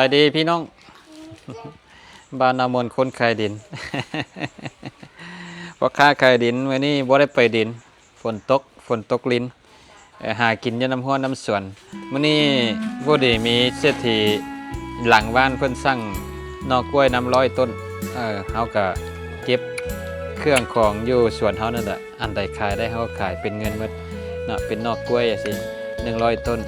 ບາຍດີພີ່ນ້ອງ ບ່າວນາມົນຄົນຂາຍດິນ ພໍ່ຄ້າຂາຍດິນ ມື້ນີ້ບໍ່ໄດ້ໄປດິນ ຝົນຕົກ ຝົນຕົກລິນ ເອີ ຫາກິນຢູ່ນຳຮົ້ວນຳສວນ. ມື້ນີ້ພໍດີມີເສດຖີຫຼັງບ້ານເພິ່ນສັ່ງໜໍ່ກ້ວຍນຳຮ້ອຍຕົ້ນ ເອີ ເຮົາກະເກັບເຄື່ອງຂອງຢູ່ສວນເຮົານັ້ນແຫຼະ ອັນໃດຂາຍໄດ້ເຮົາຂາຍເປັນເງິນໝົດເນາະ ເປັນໜໍ່ກ້ວຍຈັ່ງຊີ້ ໜຶ່ງຮ້ອຍຕົ້ນ.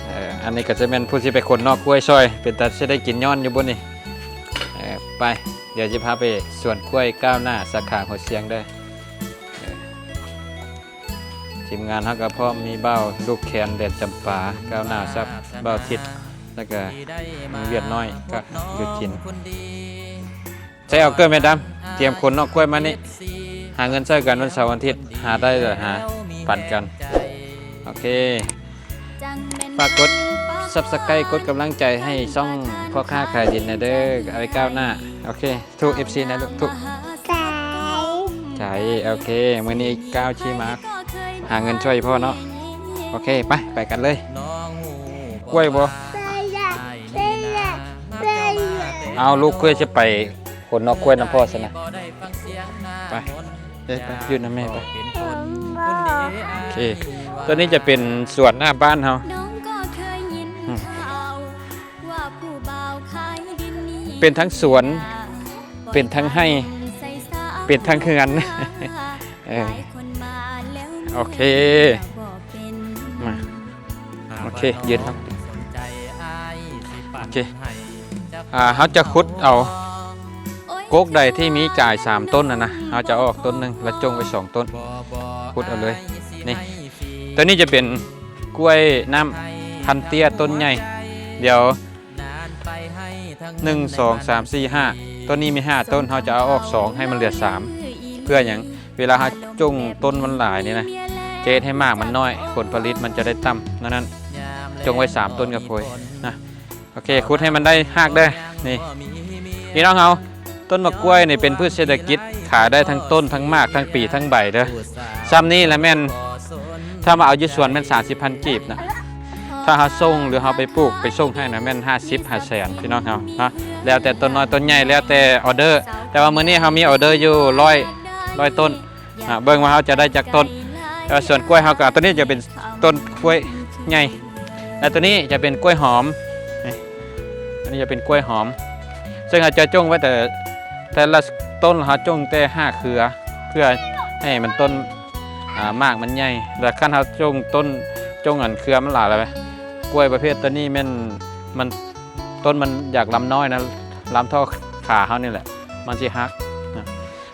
ເອີ ອັນນີ້ກໍຈະແມ່ນຜູ້ຊິໄປຂົນໜໍ່ກ້ວຍຊ່ອຍ ເປັນຕາຊິໄດ້ກິນຍ້ອນຢູ່ບໍ່ນີ້? ເອີ ໄປ ດຽວຊິພາໄປສວນກ້ວຍກ້າວໜ້າສາຂາຫົວຊຽງເດີ. ເອີ ທີມງານເຮົາກໍພ້ອມ ມີບ່າວລູກແຄນ ແດນຈຳປາ ກ້າວໜ້າຊັບ ບ່າວທິດ ແລ້ວກໍວຽດນ້ອຍ ກໍຢູ່ຈີນ. ໃສ່ເອົາເກີບແມ່ດຳ ຕຽມຂົນໜໍ່ກ້ວຍມານີ້ ຫາເງິນໃຊ້ກັນວັນເສົາວັນອາທິດ ຫາໄດ້ລະຫາປັນກັນ. ໂອເຄ ຝາກກົດ Subscribe ກົດກຳລັງໃຈໃຫ້ຊ່ອງພໍ່ຄ້າຂາຍດິນແດ່ເດີ ເອົາໄວ້ກ້າວໜ້າ. ໂອເຄ ທຸກ ເອັຟຊີ ນະລູກ ທຸກ ໃຈ ໂອເຄ ມື້ນີ້ກ້າວຊິມາຫາເງິນຊ່ອຍພໍ່ເນາະ. ໂອເຄ ໄປ ໄປກັນເລີຍ. ກ້ວຍບໍ່? ເອົາລູກ ກ້ວຍ ຊິໄປຂົນໜໍ່ກ້ວຍນຳພໍ່ຊັ້ນນະ. ໄປ ເອີ ໄປ ຢູ່ນຳແມ່ໄປ. ໂອເຄ ຕົວນີ້ຈະເປັນສວນໜ້າບ້ານເຮົາ ອືມ ເປັນທັງສວນ ເປັນທັງໄຮ່ ເປັນທັງເຮືອນ. ເອີ ໂອເຄ ມາ ໂອເຄ ຢືນເຮົາ ໂອເຄ ອ່າ ເຮົາຈະຂຸດເອົາ ກົກໃດທີ່ມີຈາຍສາມຕົ້ນນະນະ ເຮົາຈະເອົາອອກຕົ້ນໜຶ່ງ ແລ້ວຈົ່ງໄວ້ສອງຕົ້ນ ຂຸດເອົາເລີຍ. ນີ້ ຕົວນີ້ຈະເປັນກ້ວຍນ້ຳພັນເຕ້ຍ ຕົ້ນໃຫຍ່ ດຽວ ໜຶ່ງ ສອງ ສາມ ສີ່ ຫ້າ ຕົວນີ້ມີຫ້າຕົ້ນ ເຮົາຈະເອົາອອກສອງ ໃຫ້ມັນເຫຼືອສາມ. ເພື່ອຫຍັງ? ເວລາເຮົາຈົ່ງຕົ້ນມັນຫຼາຍນີ້ນະ ຈະເຮັດໃຫ້ໝາກມັນນ້ອຍ ຜົນຜະລິດມັນຈະໄດ້ຕ່ຳ. ນັ້ນ ຈົ່ງໄວ້ສາມຕົ້ນກໍພໍນະ. ໂອເຄ ຂຸດໃຫ້ມັນໄດ້ຮາກເດີ. ນີ້ ພີ່ນ້ອງເຮົາ ຕົ້ນໝາກກ້ວຍນີ້ເປັນພືດເສດຖະກິດ ຂາຍໄດ້ທັງຕົ້ນ ທັງໝາກ ທັງປີ ທັງໃບເດີ. ຊ່ຳນີ້ລະແມ່ນ ຖ້າມາເອົາຢູ່ສວນແມ່ນສາມສິບພັນກີບນະ. ຖ້າເຮົາສົ່ງ ຫຼືເຮົາໄປປູກ ໄປສົ່ງໃຫ້ນະ ແມ່ນຫ້າສິບ ຫ້າແສນ ພີ່ນ້ອງເຮົາເນາະ ແລ້ວແຕ່ຕົ້ນນ້ອຍຕົ້ນໃຫຍ່ ແລ້ວແຕ່ອໍເດີ. ແຕ່ວ່າມື້ນີ້ເຮົາມີອໍເດີຢູ່ຮ້ອຍ ຮ້ອຍຕົ້ນ ອ່າ ເບິ່ງວ່າເຮົາຈະໄດ້ຈັກຕົ້ນ. ແຕ່ວ່າສວນກ້ວຍເຮົາກໍ ຕົວນີ້ຈະເປັນຕົ້ນກ້ວຍໃຫຍ່ ແລະ ຕົວນີ້ຈະເປັນກ້ວຍຫອມ. ນີ້ ອັນນີ້ຈະເປັນກ້ວຍຫອມ ເຊິ່ງເຮົາຈະຈົ່ງໄວ້ແຕ່ ແຕ່ລະຕົ້ນ ເຮົາຈົ່ງແຕ່ຫ້າເຄືອ ເພື່ອໃຫ້ມັນຕົ້ນ ອ່າ ໝາກມັນໃຫຍ່. ແລ້ວຄັນເຮົາຈົ່ງຕົ້ນ ຈົ່ງອັນເຄືອມັນຫຼາຍແລ້ວ ກ້ວຍປະເພດຕົວນີ້ແມ່ນ ມັນ ຕົ້ນມັນຢາກລຳນ້ອຍນະ ລຳທໍ່ຂາເຮົານີ້ແຫຼະ ມັນຊິຫັກນະ.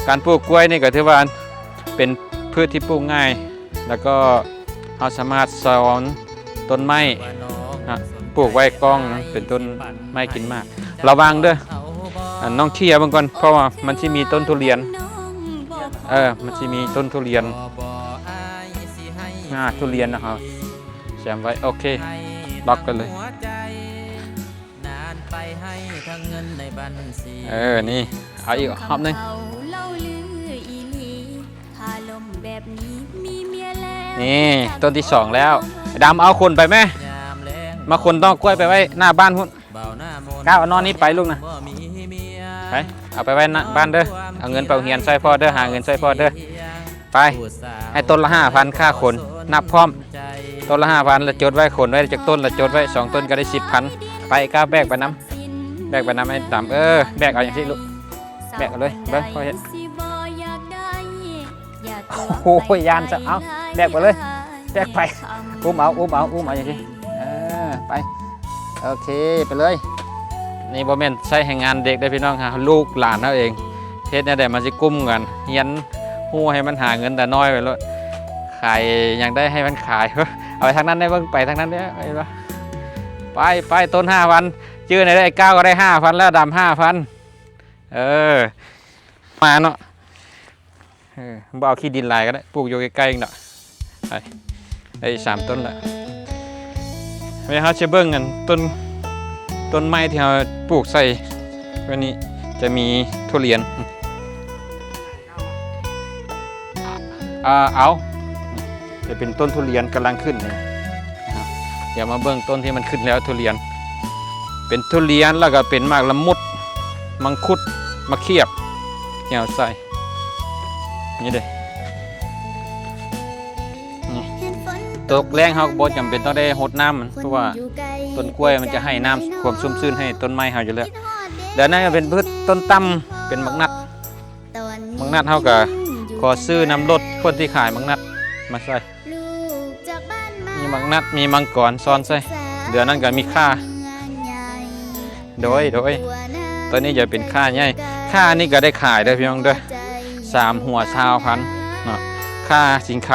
ການປູກກ້ວຍນີ້ກໍຖືວ່າເປັນພືດທີ່ປູກງ່າຍ ແລ້ວກໍເຮົາສາມາດສອນຕົ້ນໄມ້ນະ ປູກໄວ້ກ້ອງນະ ເປັນຕົ້ນໄມ້ກິນໝາກ. ລະວັງເດີ ອັນ ນ້ອງເທຍເບິ່ງກ່ອນ ເພາະວ່າມັນຊິມີຕົ້ນທຸລຽນ ເອີ ມັນຊິມີຕົ້ນທຸລຽນ ງາທຸລຽນນະ ເຮົາແຊມໄວ້. ໂອເຄ ລັອກກັນເລີຍ. ເອີ ນີ້ ເອົາອີກຮອບໜຶ່ງ. ນີ້ ຕົ້ນທີສອງແລ້ວ. ດຳ ເອົາຂົນໄປແມ້ ມາຂົນໜໍ່ກ້ວຍໄປໄວ້ໜ້າບ້ານພຸ້ນ. ກ້າວ ເອົາໜໍ່ນີ້ໄປລູກນະ ໄປ ເອົາໄປໄວ້ໜ້າບ້ານເດີ. ເອົາເງິນໄປໂຮງຮຽນຊ່ອຍພໍ່ເດີ ຫາເງິນຊ່ອຍພໍ່ເດີ. ໄປ ໃຫ້ຕົ້ນລະຫ້າພັນ ຄ່າຂົນ ນັບພ້ອມ ຕົ້ນລະຫ້າພັນ ລະຈົດໄວ້ ຂົນໄວ້ຈັກຕົ້ນ ລະຈົດໄວ້ ສອງຕົ້ນກໍໄດ້ສິບພັນ. ໄປ ກ້າວ ແບກໄປນຳ ແບກໄປນຳ ໄອ້ດຳ ເອີ ແບກເອົາຫຍັງຊີ້ລູກ ແບກເອົາເລີຍ ເບິ່ງພໍ່ເຮັດ. ໂອ້ຍ ຢ້ານຊະ ເອົາ ແບກໄປເລີຍ ແບກໄປ ອຸ້ມເອົາ ອຸ້ມເອົາ ອຸ້ມເອົາຫຍັງຊີ້ ເອີ ໄປ ໂອເຄ ໄປເລີຍ. ນີ້ບໍ່ແມ່ນໃຊ້ແຮງງານເດັກເດີພີ່ນ້ອງ ຫາລູກຫຼານເຮົາເອງ. ເຮັດແນວໃດມັນຊິກຸ້ມກັນ ຮຽນຮູ້ໃຫ້ມັນຫາເງິນແຕ່ນ້ອຍໄປໂລດ ຂາຍຫຍັງໄດ້ໃຫ້ມັນຂາຍ. ເອົາໄປທາງນັ້ນໄດ້ເບິ່ງ ໄປທາງນັ້ນເດ້ ເຫັນບໍ່ ໄປ ໄປ ຕົ້ນຫ້າພັນ ຈື່ແນວໃດ ໄອ້ກ້າວກໍໄດ້ຫ້າພັນແລ້ວ ດຳຫ້າພັນ. ເອີ ມາເນາະ ເອີ ບໍ່ເອົາຂີ້ດິນຫຼາຍກໍໄດ້ ປູກຢູ່ໃກ້ໆເອງດອກ. ໄປ ໄດ້ສາມຕົ້ນລະ. ແລ້ວເຮົາຈະເບິ່ງອັນຕົ້ນ ຕົ້ນໄມ້ທີ່ເຮົາປູກໃສ່ ອັນນີ້ຈະມີທຸລຽນ ອ່າ ເອົາ ຈະເປັນຕົ້ນທຸລຽນກຳລັງຂຶ້ນນີ້. ດຽວມາເບິ່ງຕົ້ນທີ່ມັນຂຶ້ນແລ້ວ ທຸລຽນ ເປັນທຸລຽນ ແລ້ວກໍເປັນໝາກລະມຸດ ມັງຄຸດ ໝາກຂຽບ ແນວໃສ່ ນີ້ເດ້ ນີ້ ຕົກແລ້ງເຮົາກໍບໍ່ຈຳເປັນຕ້ອງໄດ້ຫົດນ້ຳມັນ ເພາະວ່າຕົ້ນກ້ວຍມັນຈະໃຫ້ນ້ຳຄວາມຊຸ່ມຊື່ນໃຫ້ຕົ້ນໄມ້ເຮົາຢູ່ແລ້ວ. ແລ້ວນັ້ນກໍເປັນພືດຕົ້ນຕ່ຳ ເປັນໝາກນັດ ໝາກນັດເຮົາກໍຂໍຊື້ນຳລົດຄົນທີ່ຂາຍໝາກນັດມາໃສ່ ມີໝາກນັດ ມີມັງກອນ ຊ້ອນໃສ່ ເຫຼືອນັ້ນກໍມີຂ່າ ໂດຍ ໂດຍ ຕົວນີ້ຈະເປັນຂ່າໃຫຍ່ ຂ່ານີ້ກໍໄດ້ຂາຍເດີພີ່ນ້ອງເດີ ສາມຫົວຊາວພັນເນາະ ຂ່າສິງໄຄ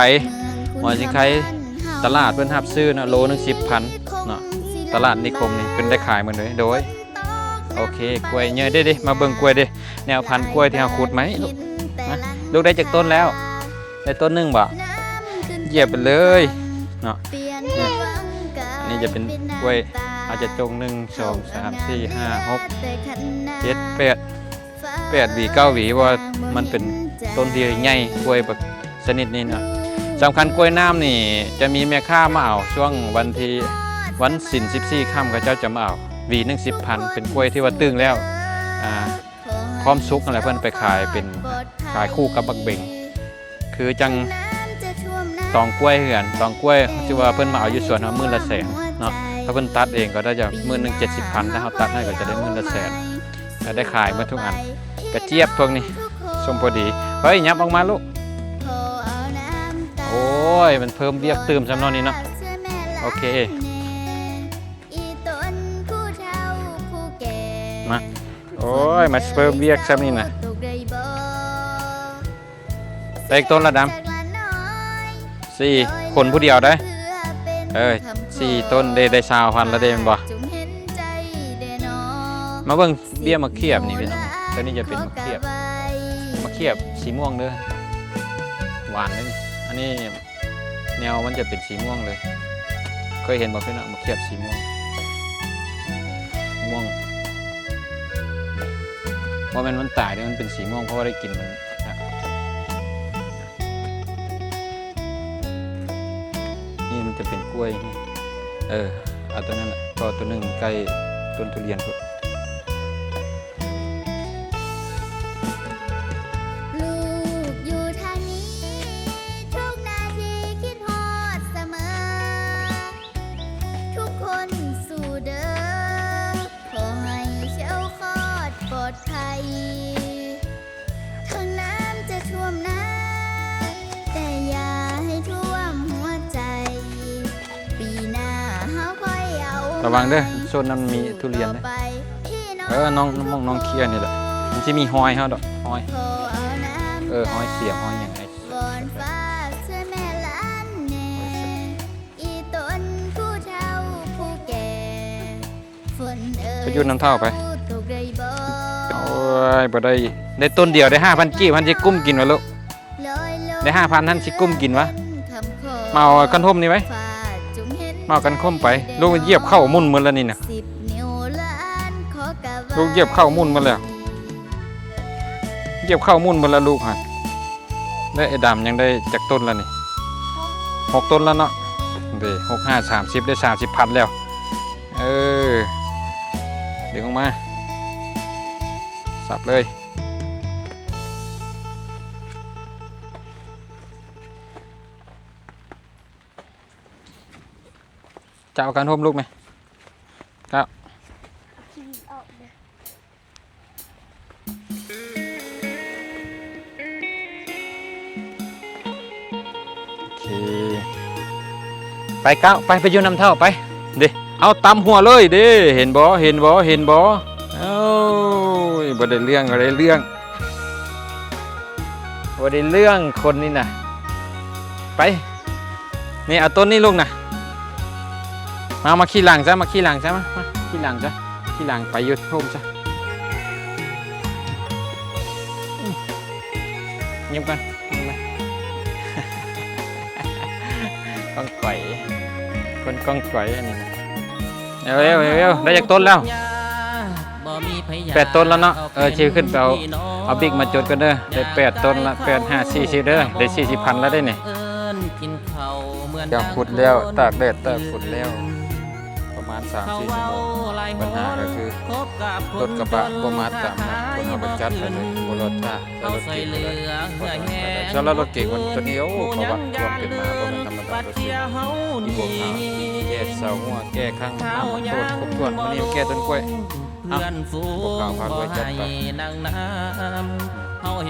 ຫົວສິງໄຄ ຕະຫຼາດເພິ່ນຮັບຊື້ເນາະ ໂລໜຶ່ງສິບພັນເນາະ ຕະຫຼາດນິຄົມນີ້ເພິ່ນໄດ້ຂາຍໝົດເລີຍ ໂດຍ ໂອເຄ ກ້ວຍໃຫຍ່ເດ້ ເດ້ ມາເບິ່ງກ້ວຍເດ້ ແນວພັນກ້ວຍທີ່ເຮົາຂຸດມາໃຫ້ລູກ ມາ ລູກໄດ້ຈັກຕົ້ນແລ້ວ? ໄດ້ຕົ້ນໜຶ່ງບໍ່? ຢຽບໄປເລີຍເນາະ ນີ້ ອັນນີ້ຈະເປັນກ້ວຍ ເຮົາຈະຈົ່ງ ໜຶ່ງ ສອງ ສາມ ສີ່ ຫ້າ ຫົກ ເຈັດ ແປດ ແປດຫວີ ເກົ້າຫວີ ເພາະວ່າມັນເປັນຕົ້ນທີ່ໃຫຍ່ ກ້ວຍແບບຊະນິດນີ້ເນາະ ສຳຄັນກ້ວຍນ້ຳນີ້ຈະມີແມ່ຄ້າມາເອົາ ຊ່ວງວັນທີ ວັນສິນສິບສີ່ຄ່ຳ ເຂົາເຈົ້າຈະມາເອົາ ຫວີໜຶ່ງສິບພັນ ເປັນກ້ວຍທີ່ວ່າຕຶງແລ້ວ ອ່າ ພ້ອມສຸກຫັ້ນແຫຼະ ເພິ່ນໄປຂາຍເປັນ ຂາຍຄູ່ກັບບັກເບັງ ຄືຈັ່ງຕອງກ້ວຍຄືກັນ ຕອງກ້ວຍ ຄືວ່າເພິ່ນມາເອົາຢູ່ສວນເຮົາມື້ລະແສນເນາະ ຖ້າເພິ່ນຕັດເອງກໍໄດ້ຈະມື້ໜຶ່ງເຈັດສິບພັນ ຖ້າເຮົາຕັດໃຫ້ກໍຈະໄດ້ມື້ລະແສນ ກໍໄດ້ຂາຍໝົດທຸກອັນ ກະຈຽບພວກນີ້ ຊົມພໍດີ ເຮີ້ຍ ຫຍັບອອກມາລູກ ໂອ້ຍ ມັນເພີ່ມວຽກຕື່ມຊ້ຳເນາະນີ້ເນາະ ໂອເຄ ມາ ໂອ້ຍ ມາເພີ່ມວຽກຊ້ຳນີ້ນະ ໄດ້ຈັກຕົ້ນລະດຳ? ສີ່ ຄົນຜູ້ດຽວເດ້ ເອີ ສີ່ຕົ້ນເດ້ ໄດ້ຊາວພັນລະເດ້ແມ່ນບໍ່? ມາເບິ່ງເບ້ຍໝາກຂຽບນີ້ພີ່ນ້ອງ ຕົວນີ້ຈະເປັນໝາກຂຽບ ໝາກຂຽບສີມ່ວງເດີ ຫວານເດ້ນີ້ ອັນນີ້ ແນວມັນຈະເປັນສີມ່ວງເລີຍ ເຄີຍເຫັນບໍ່ພີ່ນ້ອງ ໝາກຂຽບສີມ່ວງ ມ່ວງ ບໍ່ແມ່ນມັນຕາຍເດ້ ມັນເປັນສີມ່ວງ ເພາະວ່າໄດ້ກິນມັນ ນີ້ມັນຈະເປັນກ້ວຍ ເອີ ເອົາຕົວນັ້ນແຫຼະ ເພາະວ່າຕົວໜຶ່ງໃກ້ຕົ້ນທຸລຽນພຸ້ນ. ລູກຢູ່ທາງນີ້ ທຸກນາທີຄິດຮອດສະເໝີ ທຸກຄົນສູ້ເດີ ຂໍໃຫ້ແຄ້ວຄອດປອດໄພ ທັງນ້ຳຈະຖ້ວມນາ ແຕ່ຢ່າໃຫ້ຖ້ວມຫົວໃຈ ປີໜ້າເຮົາຄ່ອຍເອົາ ລະວັງເດີ ໂຊນນັ້ນມີທຸລຽນເດີ ເອີ ນ້ອງ ນ້ອງ ນ້ອງເຄຍນີ້ແຫຼະ ມັນຊິມີຮອຍເຮົາດອກ ຮອຍ ເອີ ຮອຍສຽມ ຮອຍຫຍັງ ວອນຟ້າຊ່ວຍແມ່ຫຼານແດ່ ອີຕົນຜູ້ເຖົ້າຜູ້ແກ່ ຝົນເອີຍ ໄປຢູ່ນຳເຖົ້າໄປ ໂອ້ຍ ບໍ່ໄດ້ ໄດ້ຕົ້ນດຽວ ໄດ້ຫ້າພັນກີບ ຫັ້ນຊິກຸ້ມກິນວະລູກ ໄດ້ຫ້າພັນຫັ້ນຊິກຸ້ມກິນວະ ມາເອົາຄັນຮົ່ມນີ້ໄວ້ ມາເອົາຄັນຮົ່ມໄປ ລູກຢຽບເຂົ້າໝຸ່ນໝົດແລ້ວນີ້ນະ ລູກຢຽບເຂົ້າໝຸ່ນໝົດແລ້ວ ຢຽບເຂົ້າໝຸ່ນໝົດແລ້ວລູກຫັ້ນ ແລະ ໄອ້ດຳຍັງໄດ້ຈັກຕົ້ນລະນີ້ ຫົກຕົ້ນລະເນາະ ເດ້ ຫົກຫ້າສາມສິບ ໄດ້ສາມສິບພັນແລ້ວ ເອີ ດຶງອອກມາ ສັບເລີຍ ເຈົ້າເອົາຄັນຮົ່ມລູກແມ່ ເຈົ້າ ໂອເຄ ໄປກ້າວ ໄປ ໄປຢູ່ນຳເຖົ້າ ໄປ ເດ້ ເອົາຕຳຫົວເລີຍເດ້ ເຫັນບໍ່ ເຫັນບໍ່ ເຫັນບໍ່ ໂອ້ຍ ບໍ່ໄດ້ເລື່ອງ ບໍ່ໄດ້ເລື່ອງ ບໍ່ໄດ້ເລື່ອງຄົນນີ້ນະ ໄປ ນີ້ ເອົາຕົ້ນນີ້ລູກນະ ມາ ມາຂີ່ຫຼັງຊະ ມາຂີ່ຫຼັງຊະ ມາ ມາຂີ່ຫຼັງຊະ ຂີ່ຫຼັງໄປຢູ່ໂຮມຊະ ອືມ ຍິ້ມກ່ອນ ຍິ້ມກ່ອນ ກ້ອງກອຍ ຄົນກ້ອງກອຍອັນນີ້ນະ ເອີວ ເອີວ ເອີວ ໄດ້ຈັກຕົ້ນແລ້ວ? ແປດຕົ້ນແລ້ວເນາະ ເອີ ຊິຂຶ້ນໄປເອົາ ເອົາບິກມາຈົດກ່ອນເດີ ໄດ້ແປດຕົ້ນລະ ແປດຫ້າສີ່ສິບເດີ ໄດ້ສີ່ສິບພັນລະເດ້ນີ້ ເຈົ້າຂຸດແລ້ວ ຕາກແດດຕາກຝົນແລ້ວ ປະມ ປະມານສາມສີ່ຊົ່ວໂມງ. ບັນຫາກໍຄືລົດກະບະບໍ່ມາຕາມນັດ, ພວກເຮົາກໍຈັດໄປເລີຍ ບໍ່ລໍຖ້າ ແຕ່ລົດເກັງກໍໄດ້. ສຳລັບລົດເກັງມັນຕົວນີ້ ໂອ້ ປະຫວັດຄວາມເປັນມາບໍ່ແມ່ນທຳມະດາ. ລົດເກັງ ອີ່ພວກເຮົາແກ້ເສົາຫົວ ແກ້ຄັງ ນ້ຳມັນໂຄດຄົບຖ້ວນ. ມື້ນີ້ມາແກ້ຕົ້ນກ້ວຍ. ເອົ້າ ພວກເຮົາພາດ້ວຍຈັດໄປ. ເອົາເ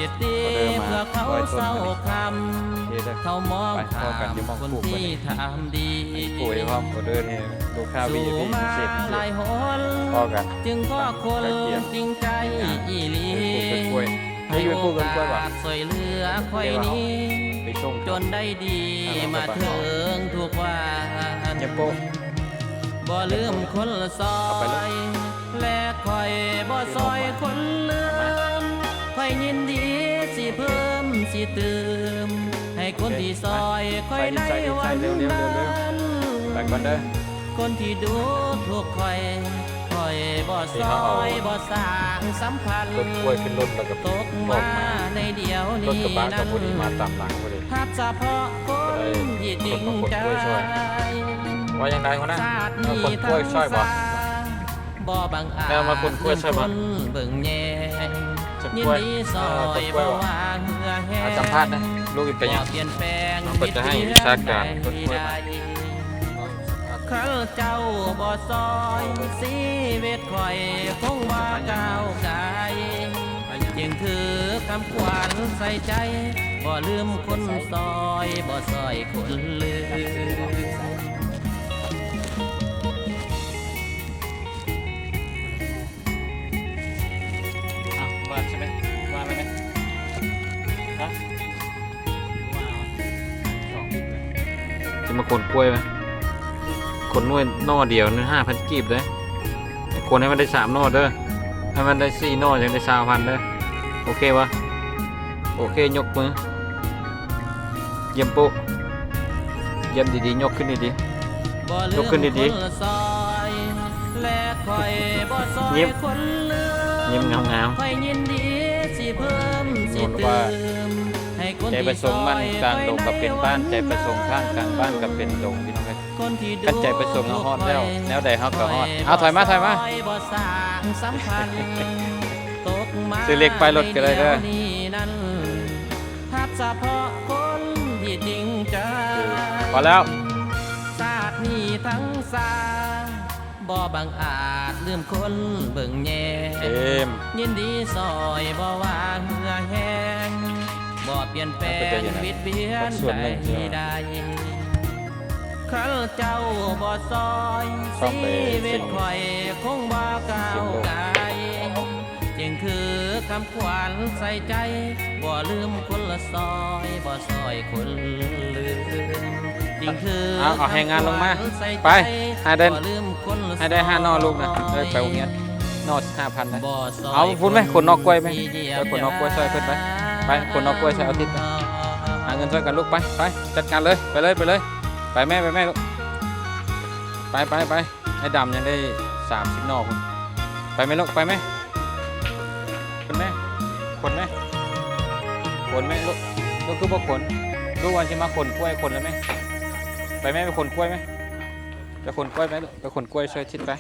ດີມາຮ້ອຍຕົ້ນມື້ນີ້. ໂອເຄເດີ ໄປພໍ້ກັນຢູ່ໝ່ອງປູກມື້ນີ້. ປູກໃຫ້ພ້ອມ ອອເດີນີ້ລູກຄ້າ ວີໄອພີ ພິເສດ ພິເສດ. ພໍ້ກັນ ກະກຽມ ເອີ ປູກຕົ້ນກ້ວຍ. ໃຫ້ໂອກາດຊ່ວຍເຫຼືອຂ້ອຍນີ້ ໄປສົ່ງ ຈົນໄດ້ດີມາເຖິງທຸກວັນ. ຢ່າໂປະ ບໍ່ລືມຄົນຊ່ອຍ ແລະຂ້ອຍບໍ່ຊ່ອຍຄົນລືມ. ຂ້ອຍຍິນດີຊິເພີ່ມຊິຕື່ມ ໃຫ້ຄົນທີ່ຊ່ອຍຂ້ອຍໃນວັນນັ້ນ. ໄປກ່ອນເດີ ຄົນທີ່ດູທຸກຂ້ອຍ ຂ້ອຍບໍ່ຊ່ອຍບໍ່ສ້າງສຳພັນ. ລົດກ້ວຍຂຶ້ນລົດແລ້ວກໍຕົກມາໃນດຽວນີ້ນັ້ນ ລົດກະບະກໍພໍດີມາຕາມຫຼັງພໍດີ ຮັບສະເພາະຄົນທີ່ຈິງໃຈ. ວ່າຈັ່ງໃດຫົວໜ້າ ເອົາຄົນກ້ວຍຊ່ອຍບໍ່? ບໍ່ບັງອາດລືມຄົນເບິ່ງແຍງ ຍິນດີຊ່ອຍບໍ່ວ່າເຫື່ອແຮງ. ສຳພາດນະ ລູກອີກໄປຫຍັງ ເພິ່ນຈະໃຫ້ວິຊາການຄົນກ້ວຍມາ. ຄັນເຈົ້າບໍ່ຊ່ອຍ ຊີວິດຂ້ອຍຄົງບໍ່ກ້າວໄກ. ຈຶ່ງຄືຄຳຂວັນໃສ່ໃຈ ບໍ່ລືມຄົນຊ່ອຍ ບໍ່ຊ່ອຍຄົນລືມ. ອ່ະ ວ່າໃຊ່ໄໝ? ວ່າແລ້ວໄໝ? ຮະ? ຊິມາຂົນກ້ວຍໄໝ? ຂົນໜ່ວຍໜໍ່ດຽວໜຶ່ງຫ້າພັນກີບເດີ້. ຂົນໃຫ້ມັນໄດ້ສາມໜໍ່ເດີ້. ໃຫ້ມັນໄດ້ສີ່ໜໍ່ ຈັ່ງໄດ້ຊາວພັນເດີ້. ໂອເຄບໍ່? ໂອເຄ ຍົກມື. ຢ້ຽມໂປ້ ຢ້ຽມດີໆ ຍົກຂຶ້ນດີໆ ຍົກຂຶ້ນດີໆ. ຍິ້ມ ຍິ້ມງາມໆ. ຍ້ອນວ່າໃຈປະສົງມັນກາງດົງກໍເປັນບ້ານ, ໃຈປະສົງທ່ານກາງບ້ານກໍເປັນດົງ ພີ່ນ້ອງເອີຍ. ຄັນໃຈປະສົງເຮົາຮອດແລ້ວ ແນວໃດເຮົາກໍຮອດ. ເອົາ ຖອຍມາ ຖອຍມາ. ຊື້ເລກປ້າຍລົດກໍໄດ້ເດີ້. ຮັບສະເພາະຄົນທີ່ຈິງໃຈ. ພໍແລ້ວ. ຊາດນີ້ທັງຊາດ ບໍ່ບັງອາດລືມຄົນເບິ່ງແຍງ. ຍິນດີຊ່ອຍບໍ່ວ່າເຫື່ອແຮງ ບໍ່ປ່ຽນແປງວິດວຽນໃດໆ. ຄັນເຈົ້າບໍ່ຊ່ອຍ ຊີວິດຂ້ອຍຄົງບໍ່ກ້າວໄກ. ຈຶ່ງຄືຄຳຂວັນໃສ່ໃຈ ບໍ່ລືມຄົນລະຊ່ອຍ ບໍ່ຊ່ອຍຄົນລືມ. ຈຶ່ງຄື ເອົາ ເອົາແຮງງານລົງມາ ໄປ ໃຫ້ໄດ້ ໃຫ້ໄດ້ຫ້າໜໍ່ລູກນະ. ເອີ ໄປໂຮງຮຽນ ໜໍ່ຫ້າພັນນະ. ເອົາພຸ້ນໄໝ ຂົນໜໍ່ກ້ວຍໄໝ. ເອີ ຂົນໜໍ່ກ້ວຍຊ່ອຍເພິ່ນໄປ ໄປ ຂົນໜໍ່ກ້ວຍຊ່ອຍອາທິດໄປ. ຫາເງິນຊ່ອຍກັນລູກ ໄປ ໄປ ຈັດການເລີຍ ໄປເລີຍ ໄປເລີຍ. ໄປແມ່ ໄປແມ່ລູກ ໄປ ໄປ ໄປ. ອ້າຍດຳຍັງໄດ້ສາມສິບໜໍ່ພຸ້ນ. ໄປແມ່ລູກ ໄປແມ່. ຂົນແມ່ ຂົນແມ່ ຂົນແມ່ລູກ. ລູກຄືບໍ່ຂົນ? ລູກວ່າຊິມາຂົນກ້ວຍ ຂົນແລ້ວແມ່. ໄປແມ່ ໄປຂົນກ້ວຍແມ່ ໄປຂົນກ້ວຍແມ່ລູກ ໄປຂົນກ້ວຍຊ່ອຍທິດໄປ.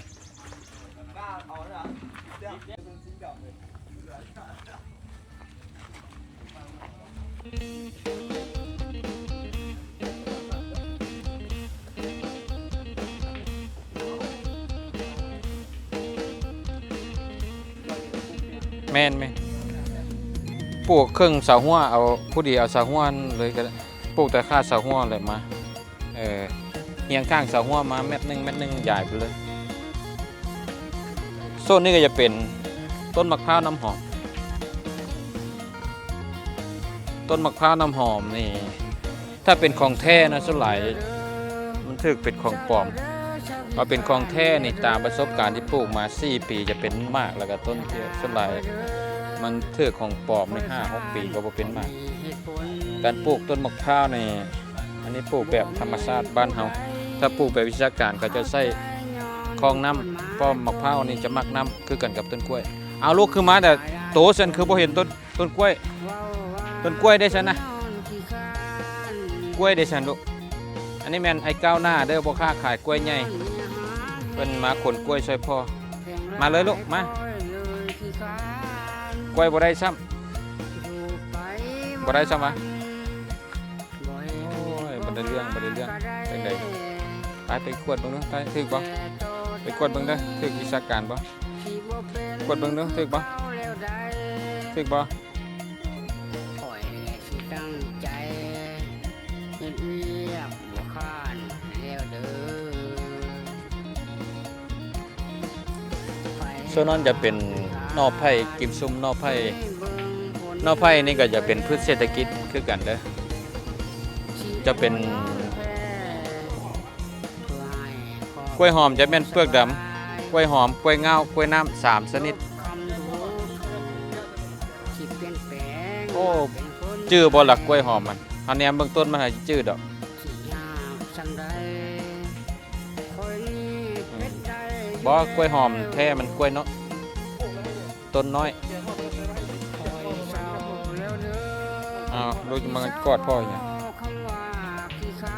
ແມ່ນໆ ປູກເຄິ່ງເສົາຮົ້ວ ເອົາ ພໍດີເອົາເສົາຮົ້ວນັ້ນເລີຍກໍໄດ້ ປູກແຕ່ຄາເສົາຮົ້ວແຫຼະມາ. ເອີ ຮຽງຂ້າງເສົາຮົ້ວມາແມັດໜຶ່ງ ແມັດໜຶ່ງ ຢາຍໄປເລີຍ. ໂຊນນີ້ກໍຈະເປັນຕົ້ນໝາກພ້າວນ້ຳຫອມ. ຕົ້ນໝາກພ້າວນ້ຳຫອມນີ້ ຖ້າເປັນຂອງແທ້ນະ ສ່ວນຫຼາຍມັນຖືກເປັນຂອງປອມ. ເອົາເປັນຂອງແທ້ນີ້ ຕາມປະສົບການທີ່ປູກມາສີ່ປີ ຈະເປັນໝາກ ແລ້ວກໍຕົ້ນທີ່ສ່ວນຫຼາຍມັນຖືກຂອງປອມນີ້ ຫ້າຫົກປີກໍບໍ່ເປັນໝາກ. ການປູກຕົ້ນໝາກພ້າວນີ້ ອັນນີ້ປູກແບບທຳມະຊາດບ້ານເຮົາ. ຖ້າປູກແບບວິຊາການ ເຂົາຈະໃຊ້ຄອງນ້ຳ ເພາະໝາກພ້າວນີ້ຈະມັກນ້ຳຄືກັນກັບຕົ້ນກ້ວຍ. ເອົາ ລູກຄືມາແຕ່ໂຕຊັ້ນ ຄືບໍ່ເຫັນຕົ້ນ ຕົ້ນກ້ວຍ ຕົ້ນກ້ວຍເດ້ຊັ້ນນະ ກ້ວຍເດ້ຊັ້ນລູກ. ອັນນີ້ແມ່ນໄອ້ກ້າວໜ້າເດີ້ ພໍ່ຄ້າຂາຍກ້ວຍໃຫຍ່. ເພິ່ນມາຂົນກ້ວຍຊ່ອຍພໍ່. ມາເລີຍລູກ ມາ. ກ້ວຍບໍ່ໄດ້ຊ້ຳ ບໍ່ໄດ້ຊ້ຳຫວາ? ໂອ້ຍ ບໍ່ໄດ້ເລື່ອງ ບໍ່ໄດ້ເລື່ອງ. ຈັ່ງໃດ? ໄປ ໄປກວດເບິ່ງເດີ ໄປ ຖືກບໍ່? ໄປກວດເບິ່ງເດີ ຖືກວິຊາການບໍ່? ກວດເບິ່ງເດີ ຖືກບໍ່? ຖືກບໍ່? ຂ້ອຍຊິຕັ້ງໃຈເຮັດວຽກບໍ່ຄ້ານແລ້ວເດີ. ສ່ວນນັ້ນຈະເປັນໜໍ່ໄຜ່ກິມຊຸມ ໜໍ່ໄຜ່ ໜໍ່ໄຜ່ນີ້ກໍຈະເປັນພືດເສດຖະກິດຄືກັນເດີ ຈະເປັນ ກ້ວຍຫອມຈະແມ່ນເປືອກດຳ, ກ້ວຍຫອມ, ກ້ວຍງາວ, ກ້ວຍນ້ຳ ສາມຊະນິດ. ໂອ້ ຈື່ບໍ່ລະ ກ້ວຍຫອມມັນ? ເຮົາແນມເບິ່ງຕົ້ນມັນຫາຈື່ດອກ. ບໍ່ ກ້ວຍຫອມແທ້ມັນກ້ວຍເນາະ. ຕົ້ນນ້ອຍ. ອ້າວ ລູກຈະມາກອດພໍ່ອີຫຍັງ?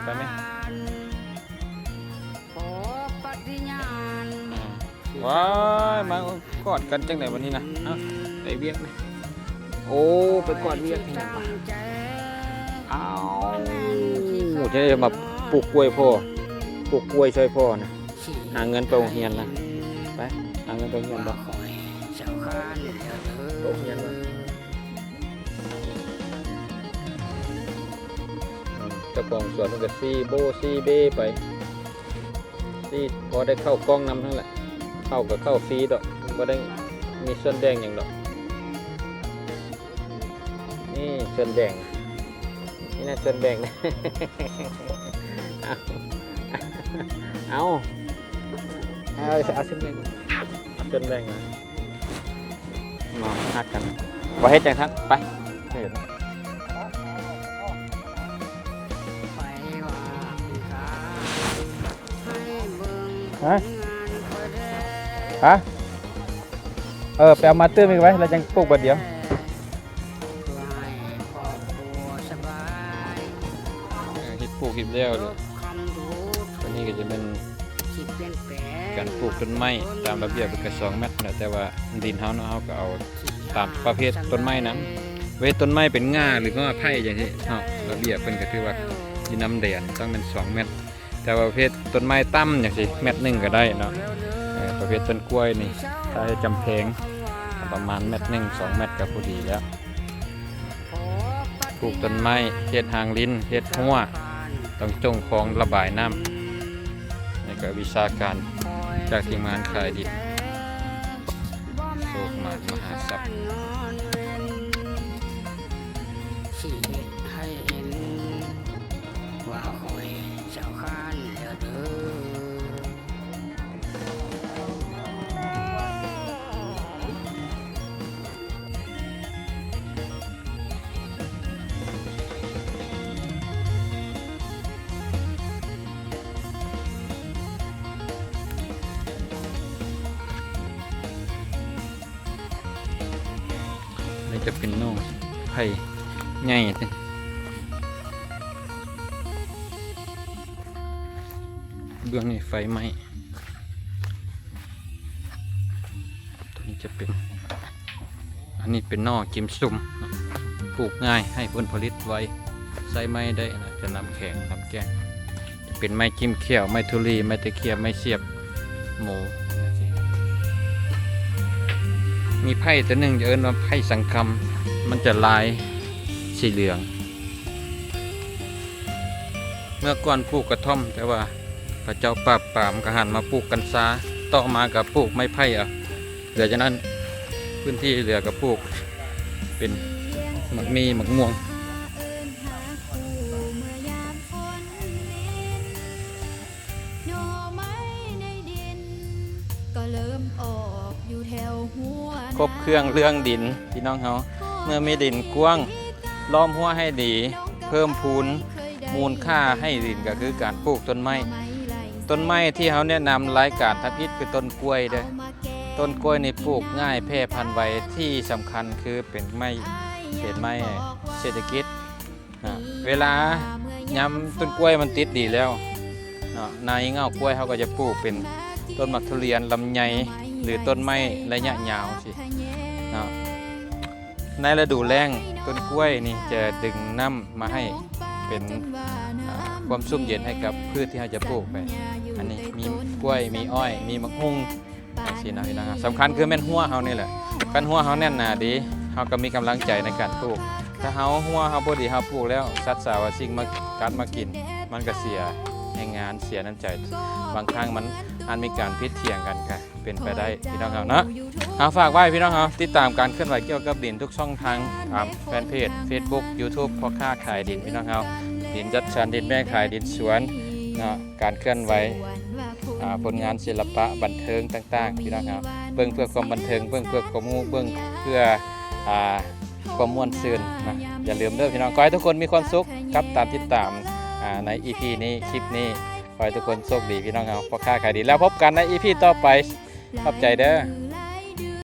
ໄປແມ່. ອືມ ວ້າຍ ມາກອດກັນຈັ່ງໃດບັດນີ້ນະ? ເອົ້າ ໄປວຽກນະ. ໂອ້ ໄປກອດວຽກອີຫຍັງວະ? ອ້າວ ຈະໄດ້ມາປູກກ້ວຍພໍ່ ປູກກ້ວຍຊ່ອຍພໍ່ນະ. ຫາເງິນໄປໂຮງຮຽນນະ ໄປ ຫາເງິນໄປໂຮງຮຽນບໍ່? ໄປໂຮງຮຽນບໍ່? ເຈົ້າຂອງສວນເພິ່ນກໍຊີໂບ້ຊີເບ້ໄປ ຊີພໍໄດ້ເຂົ້າກ່ອງນຳຫັ້ນແຫຼະ. ເຂົ້າກໍເຂົ້າຟຣີດອກ ບໍ່ໄດ້ມີສ່ວນແບ່ງຫຍັງດອກ. ນີ້ສ່ວນແບ່ງ ນີ້ນະສ່ວນແບ່ງ. ເອົາ ເອົາ ເອົາສ່ວນແບ່ງ ເອົາສ່ວນແບ່ງມາ ເນາະ ຮັກກັນ ບໍ່ເຮັດຈັ່ງຊັ້ນ ໄປ. ຮະ? ຮະ? ເອີ ໄປເອົາມາຕື່ມອີກໄວ້ ແລ້ວຈັ່ງປູກບາດດຽວ. ເອີ ເຮັດປູກເຮັດແລ້ວເລີຍ. ອັນນີ້ກໍຈະແມ່ນການປູກຕົ້ນໄມ້ ຕາມລະບຽບເພິ່ນກໍສອງແມັດນະ ແຕ່ວ່າດິນເຮົາເນາະ ເຮົາກໍເອົາຕາມປະເພດຕົ້ນໄມ້ນຳ. ເວດຕົ້ນໄມ້ເປັນງ່າ ຫຼືວ່າໄຜ່ຈັ່ງຊີ້ເນາະ ລະບຽບເພິ່ນກໍຖືວ່າດິນນ້ຳແດນຕ້ອງແມ່ນສອງແມັດ. ແຕ່ວ່າປະເພດຕົ້ນໄມ້ຕ່ຳຈັ່ງຊີ້ ແມັດໜຶ່ງກໍໄດ້ເນາະ. ເອີ ປະເພດຕົ້ນກ້ວຍນີ້ ຖ້າໃຫ້ຈຳແພງ ປະມານແມັດໜຶ່ງ ສອງແມັດກໍພໍດີແລ້ວ. ປູກຕົ້ນໄມ້ ເຮັດຮາງລິນ ເຮັດຮົ້ວ ຕ້ອງຈົ່ງຄອງລະບາຍນ້ຳ. ນີ້ກໍວິຊາການຈາກທີມງານຂາຍດິນ ໂຊກມານມະຫາຊັບ. ວ່າຂ້ອຍສຳຄັນແລ້ວເດີ. ນີ້ຈະເປັນໜໍ່ໄຜ່ໃຫຍ່ຕິ ເບື້ອງນີ້ໄຟໄໝ້. ຕົວນີ້ຈະເປັນ ອັນນີ້ເປັນໜໍ່ກິມຊຸມ ປູກງ່າຍ ໃຫ້ຜົນຜະລິດໄວ ໃຊ້ໄມ້ໄດ້ນະ ຈະນ້ຳແຂງ ນ້ຳແກ້ງ. ເປັນໄມ້ກິ້ມຂ້ຽວ ໄມ້ທຸລີ ໄມ້ຕະເຄຍ ໄມ້ສຽບໝູ. ມີໄຜ່ຕົວໜຶ່ງຈະເອີ້ນວ່າໄຜ່ສັງຄຳ ມັນຈະລາຍສີເຫຼືອງ. ເມື່ອກ່ອນປູກກະທ່ອມ ແຕ່ວ່າເຂົາເຈົ້າປາບປາມ ກໍຫັນມາປູກກັນຊາ ຕໍ່ມາກໍປູກໄມ້ໄຜ່ເອົາ. ເຫຼືອຈາກນັ້ນ ພື້ນທີ່ເຫຼືອກໍປູກເປັນໝາກມີ້ ໝາກມ່ວງ. ຄົບເຄື່ອງເລື່ອງດິນ ພີ່ນ້ອງເຮົາ ເມື່ອມີດິນກວ້າງ ລ້ອມຮົ້ວໃຫ້ດີ ເພີ່ມພູນມູນຄ່າໃຫ້ດິນ ກໍຄືການປູກຕົ້ນໄມ້. ຕົ້ນໄມ້ທີ່ເຮົາແນະນຳລາຍການທຳອິດຄືຕົ້ນກ້ວຍເດີ້. ຕົ້ນກ້ວຍນີ້ປູກງ່າຍ ແຜ່ພັນໄວ ທີ່ສຳຄັນຄືເປັນໄມ້ ເປັນໄມ້ເສດຖະກິດນະ. ເວລາຍາມຕົ້ນກ້ວຍມັນຕິດດີແລ້ວເນາະ ໃນເຫງົ້າກ້ວຍເຮົາກໍຈະປູກເປັນ ຕົ້ນໝາກທຸລຽນ, ລຳໄຍ ຫຼືຕົ້ນໄມ້ໄລຍະຍາວຊີ້ເນາະ. ໃນລະດູແລ້ງ ຕົ້ນກ້ວຍນີ້ຈະດຶງນ້ຳມາໃຫ້ເປັນ ອ່າ ຄວາມຊຸ່ມເຢັນໃຫ້ກັບພືດທີ່ເຮົາຈະປູກໄປ. ອັນນີ້ມີກ້ວຍ ມີອ້ອຍ ມີໝາກຫຸ່ງ ຈັ່ງຊີ້ນະພີ່ນ້ອງ. ສຳຄັນຄືແມ່ນຮົ້ວເຮົານີ້ແຫຼະ. ຄັນຮົ້ວເຮົາແໜ້ນໜາດີ ເຮົາກໍມີກຳລັງໃຈໃນການປູກ. ຖ້າເຮົາ ຮົ້ວເຮົາບໍ່ດີ ເຮົາປູກແລ້ວ ສັດສາວາສິ່ງມາກັດມາກິນ ມັນກໍເສຍແຮງງານ ເສຍນ້ຳໃຈ. ບາງຄັ້ງມັນອາດມີການຜິດຖຽງກັນ ກໍເປັນໄປໄດ້ພີ່ນ້ອງເຮົາເນາະ. ເຮົາຝາກໄວ້ພີ່ນ້ອງເຮົາ ຕິດຕາມການເຄື່ອນໄຫວກ່ຽວກັບດິນທຸກຊ່ອງທາງ ຕາມແຟນເພຈ Facebook YouTube ພໍ່ຄ້າຂາຍດິນ ພີ່ນ້ອງເຮົາ. ດິນຈັດສັນ ດິນແບ່ງຂາຍ ດິນສວນເນາະ. ການເຄື່ອນໄຫວ ອ່າ ຜົນງານສິລະປະບັນເທີງຕ່າງໆ ພີ່ນ້ອງເຮົາ ເບິ່ງເພື່ອຄວາມບັນເທີງ ເບິ່ງເພື່ອຄວາມຮູ້ ເບິ່ງເພື່ອ ອ່າ ຄວາມມ່ວນຊື່ນນະ. ຢ່າລືມເດີພີ່ນ້ອງ ຂໍໃຫ້ທຸກຄົນມີຄວາມສຸກກັບການຕິດຕາມ ອ່າ ໃນ ອີພີ ນີ້ ຄລິບນີ້. ຂໍໃຫ້ທຸກຄົນໂຊກດີພີ່ນ້ອງເຮົາ ພໍ່ຄ້າຂາຍດີ ແລ້ວພົບກັນໃນ ອີພີ ຕໍ່ໄປ. ຂອບໃຈເດີ.